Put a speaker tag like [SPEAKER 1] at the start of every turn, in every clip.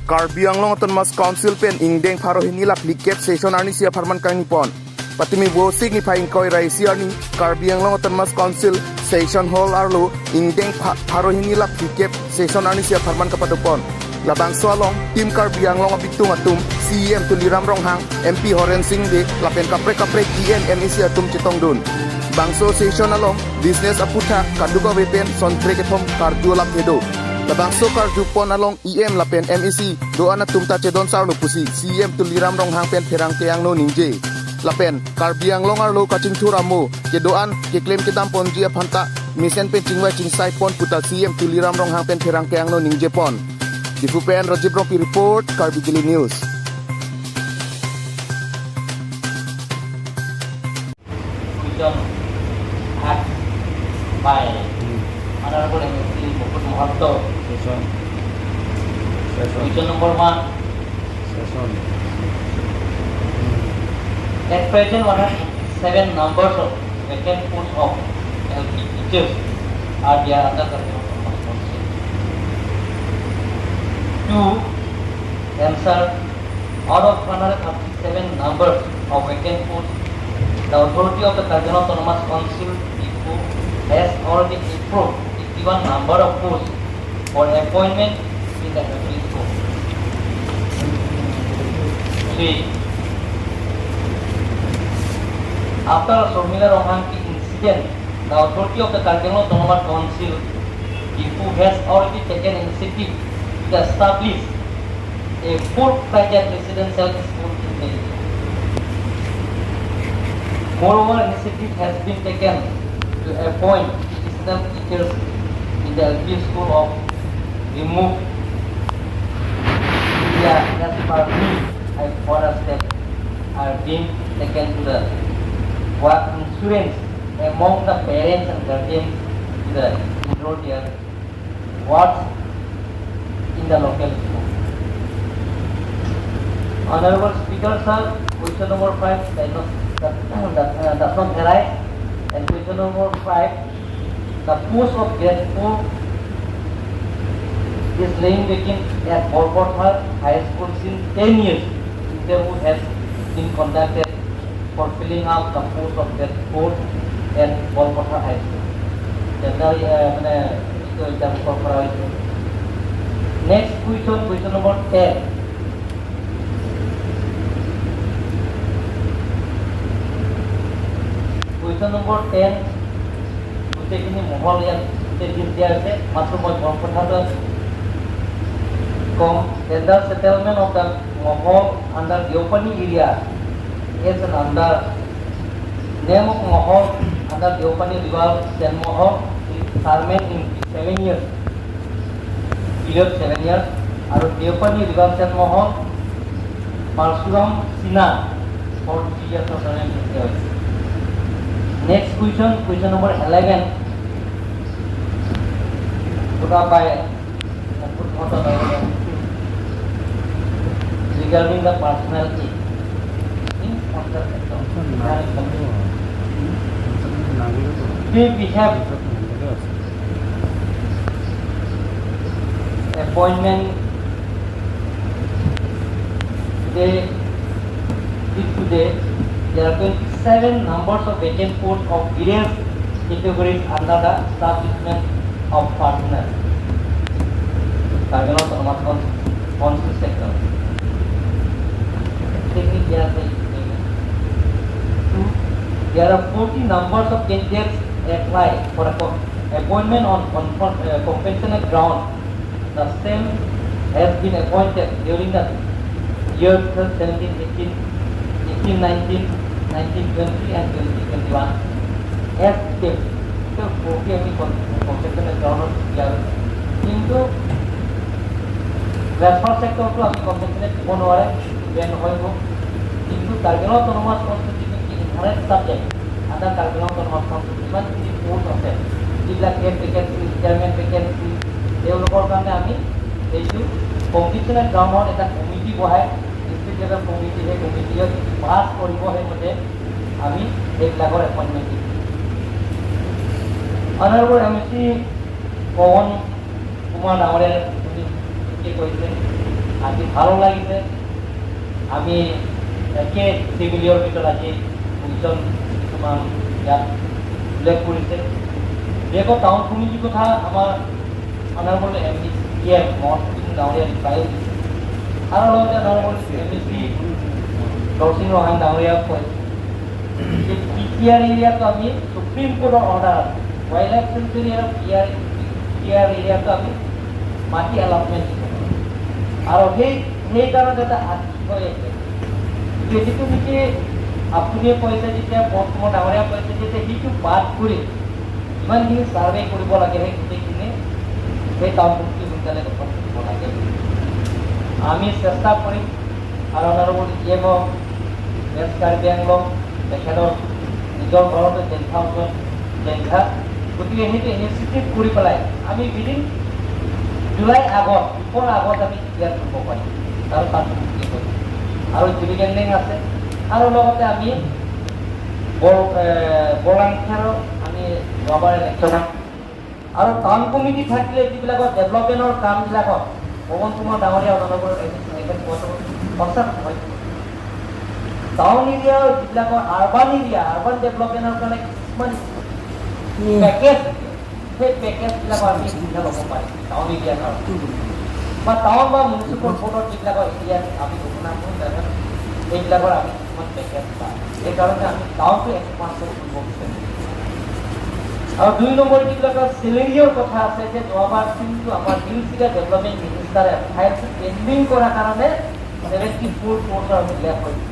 [SPEAKER 1] Karbi Anglong Autonomous Council pen ingdeng pharo hini la plikep session arni sia pharman kang ni pon. Patimi wo sik ni phaing koi rai si arni Karbi Anglong Autonomous Council session hall arlo ingdeng pharo hini la plikep session arni sia pharman kapatupon. Labang so along team Karbi Anglong apitung atum CEM Tuliram Ronghang, MP Horen Singh de lapen kapre kapre EM MEC atum chitong dun. Bangso session along business aputha kaduga wepen sontre kethom karju lap hedo. Labangso karju pon along EM lapen MEC do ana tumta chedon sar no pusi CEM Tuliram Ronghang pen pherang teang no ningje. Lapen Karbi Anglong arlo kaching thuramo ke doan ke claim ke dam ponji phanta mission pen chingwai chingsai pon puta CEM Tuliram Ronghang pen pherang teang no ningje pon. Difu pen Rajib Ropi report, Karbi Daily News.
[SPEAKER 2] Question asked by Honorable MEC Mukut Mohanto.
[SPEAKER 3] Session. Session.
[SPEAKER 2] Question number 1.
[SPEAKER 3] Session.
[SPEAKER 2] At present, 107 numbers of vacant posts of LP teachers are there under the Autonomous Council. 2. Answer, out of 137 numbers of vacant posts, the authority of the Karbi Autonomous Council, Diphu, has already approved 51 number of posts for appointment in the LP school. 3. After Sharmila Ronghangpi incident, the authority of the Karbi Autonomous Council, Diphu, has already taken initiative to establish a full-fledged residential school in the area. Moreover, initiative has been taken to appoint additional teachers in the LP school of remote area as per need and further steps are being taken to the work insurance among the parents and guardians to the enroll their wards in the local school. Honorable Speaker, sir, question number 5 does not arise. And question number 5, the post of grade 4 is laying vacant at Borpathar High School since 10 years. Interview has been conducted for filling up the post of grade 4 at Borpathar High School. মানে এইটো interview কৰা হৈছে। Next question, question number 10. Question number 10, গোটেইখিনি মহল ইয়াত গোটেই list দিয়া হৈছে, মাত্ৰ মই বৰপথাৰটো কম। Tender settlement of the Mahal under Deopani area is an under name of Mahal under Deopani River Sen Mahal is Sarmen in 7 years, period 7 years, আৰু Deopani River Sen Mahal Parshuram Sinha for 3 ইয়াৰ্ছৰ কাৰণে দিয়া হৈছে। Next question, question number 11, put up by Mukut Mohanto regarding the personnel act in Panchayat sector. Today we have appointment today, till today, there are 27 numbers of vacant posts of various categories under the establishment of personnel. Karbi Autonomous Council sector. Technique দিয়া আছে। Two, there are 40 numbers of candidates apply for a appointment on compassionate ground. The same has been appointed during the year 2017, 18, 18, 19, 19, 20 and 2021 as detailed. So, 40 আমি compassionate ground দিয়া হৈছে, কিন্তু transfer চেক্টৰটো আমি compensate দিব নোৱাৰে, Ben হ'ব। কিন্তু কাৰ্বি অট'নমাছ কাউন্সিল যিটো inherent subject under Karbi Autonomous Council, যিমানখিনি প'ষ্ট আছে, যিবিলাক হেড ভেকেঞ্চি, ৰিটায়াৰমেণ্ট ভেকেঞ্চি, তেওঁলোকৰ কাৰণে আমি এইটো কম্পিটিশ্যনেল গ্ৰাউণ্ডত এটা কমিটি বহাই, ডিষ্ট্ৰিক্ট লেভেল কমিটি, সেই কমিটিয়ে পাছ কৰিব, সেইমতে আমি সেইবিলাকৰ এপইণ্টমেণ্ট দিম। Honourable M C Pawan Kumar ডাঙৰীয়াই কি কৈছে? আজি ভালো লাগিছে। আমি একে চিভিলিয়ৰ ভিতৰত আজি কুৱেশ্যন কিছুমান ইয়াত উল্লেখ কৰিছে। বিশেষকৈ টাউন কমিটিৰ কথা আমাৰ honourable M E M Mahanta Singh ডাঙৰীয়া ৰিপ্লাইও দিছে আৰু লগতে honourable M E C Dorsing Rohang ডাঙৰীয়াক কৈছে যে পি টি আৰ এৰিয়াটো আমি সুপ্ৰিম কোৰ্টৰ অৰ্ডাৰ আছে, ৱাইল্ড লাইফ চেঞ্চুৰী আৰু পি আৰ এৰিয়াটো আমি মাটি এলটমেণ্ট দিব নোৱাৰোঁ। আৰু সেইকাৰণে এটা আৰ্থিক হৈ আছে। গতিকে যিটো নেকি আপুনিয়ে কৈছে, যেতিয়া বৰ্তমান ডাঙৰীয়া কৈছে যে সেইটো বাদ কৰি যিমানখিনি ছাৰ্ভে কৰিব লাগে, সেই গোটেইখিনি সেই টাউন কমিটি সোনকালে গঠন কৰিব লাগে। আমি চেষ্টা কৰিম। আৰু honourable E M west Karbi Anglong, তেখেতৰ নিজৰ ঘৰতে জেংখা ওচৰত জেংখা। গতিকে সেইটো ইনিচিয়েটিভ কৰি পেলাই আমি উইদিন জুলাই আগত, বিফৰ আগত আমি ক্লিয়াৰ কৰিব পাৰিম। আৰু তাত কি কৰিম আৰু জিৰিগেণ্ডেং আছে আৰু লগতে আমি বৰলাংখেৰৰ আমি যোৱাবাৰ ইলেকশ্যনত আৰু টাউন কমিটি থাকিলে যিবিলাকৰ ডেভেলপমেণ্টৰ কামবিলাকত পৱন কুমাৰ ডাঙৰীয়া অনাৰেবল তেখেত কোৱাটো সঁচা হয়। টাউন এৰিয়াৰ যিবিলাকৰ আৰবান এৰিয়া, আৰবান ডেভেলপমেণ্টৰ কাৰণে কিছুমান পেকেজ দিয়ে, সেই পেকেজবিলাকৰ আমি সুবিধা ল'ব পাৰিম টাউন এৰিয়াৰ কাৰণে বা টাউন বা মিউনিচিপল বৰ্ডৰ যিবিলাকৰ এৰিয়াত আমি ঘোষণা কৰোঁ, তাৰপিছত সেইবিলাকৰ আমি কিছুমান পেকেজ পাম। সেইকাৰণে আমি টাউনটো এক্সপানশ্যন কৰিব বিচাৰিম। আৰু 2 নম্বৰ যিবিলাকৰ চেলেৰিৰ কথা আছে যে যোৱাবাৰ কিন্তু আমাৰ হিলছ এৰিয়া ডেভেলপমেণ্ট মিনিষ্টাৰে ফাইলটো পেণ্ডিং কৰাৰ কাৰণে 74 ক্ৰ'ৰ্ছৰ আমি লেক হৈছে।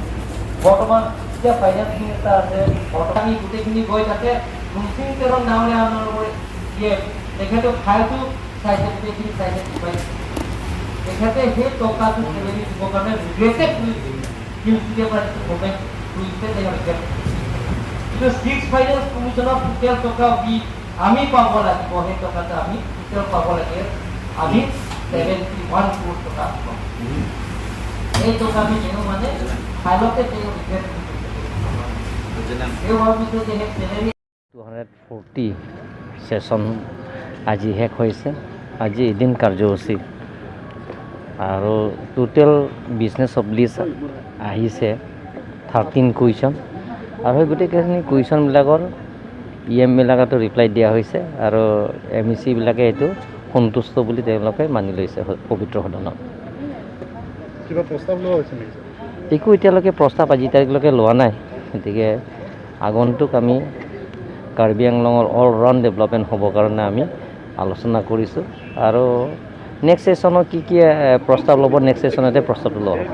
[SPEAKER 2] বৰ্তমান এতিয়া ফাইনেন্স মিনিষ্টাৰ আছে, বৰ্তমান আমি গোটেইখিনি গৈ থাকে। লুমচিং তেৰণ ডাঙৰীয়া অনাৰেবল দিয়ে, তেখেতে ফাইলটো চাইছে, গোটেইখিনি চাইছে। তেখেতে সেই টকাটো চেলেৰি দিবৰ কাৰণে ৰিগ্ৰেটেড হিলছ এৰিয়াৰ পৰা যিটো গভৰ্ণমেণ্ট কৰিছে, তেওঁ ৰিগ্ৰেট। কিন্তু ছিক্স ফাইনেন্স কমিশ্যনৰ টোটেল টকা আমি পাব লাগিব, সেই টকাটো আমি টোটেল পাব লাগে। আমি 71 ক্ৰ'ৰ টকা পাম। এই টকা আমি তেওঁ মানে ফাইলতে তেওঁ ৰিগ্ৰেট কৰিছে। তেওঁ ভাবিছে যে সেই চেলেৰি
[SPEAKER 4] 240 ছেশ্যন আজি শেষ হৈছে। আজি এদিন কাৰ্যসূচী আৰু টোটেল বিজনেছ অফ লিষ্ট আহিছে 13 কুৱেশ্যন আৰু সেই গোটেইখিনি কুৱেশ্যনবিলাকৰ ই এমবিলাকতো ৰিপ্লাই দিয়া হৈছে আৰু এম ই চিবিলাকে এইটো সন্তুষ্ট বুলি তেওঁলোকে মানি লৈছে পবিত্ৰ সদনত।
[SPEAKER 5] কিবা প্ৰস্তাৱ লোৱা হৈছে নেকি?
[SPEAKER 4] একো এতিয়ালৈকে প্ৰস্তাৱ আজি তাৰিখলৈকে লোৱা নাই। গতিকে আগন্তুক আমি কাৰ্বি আংলঙৰ অল ৰাউণ্ড ডেভেলপমেণ্ট হ'বৰ কাৰণে আমি আলোচনা কৰিছোঁ আৰু নেক্সট ছেশ্যনত কি কি প্ৰস্তাৱ ল'ব, নেক্সট ছেশ্যনতে প্ৰস্তাৱটো লোৱা হ'ব।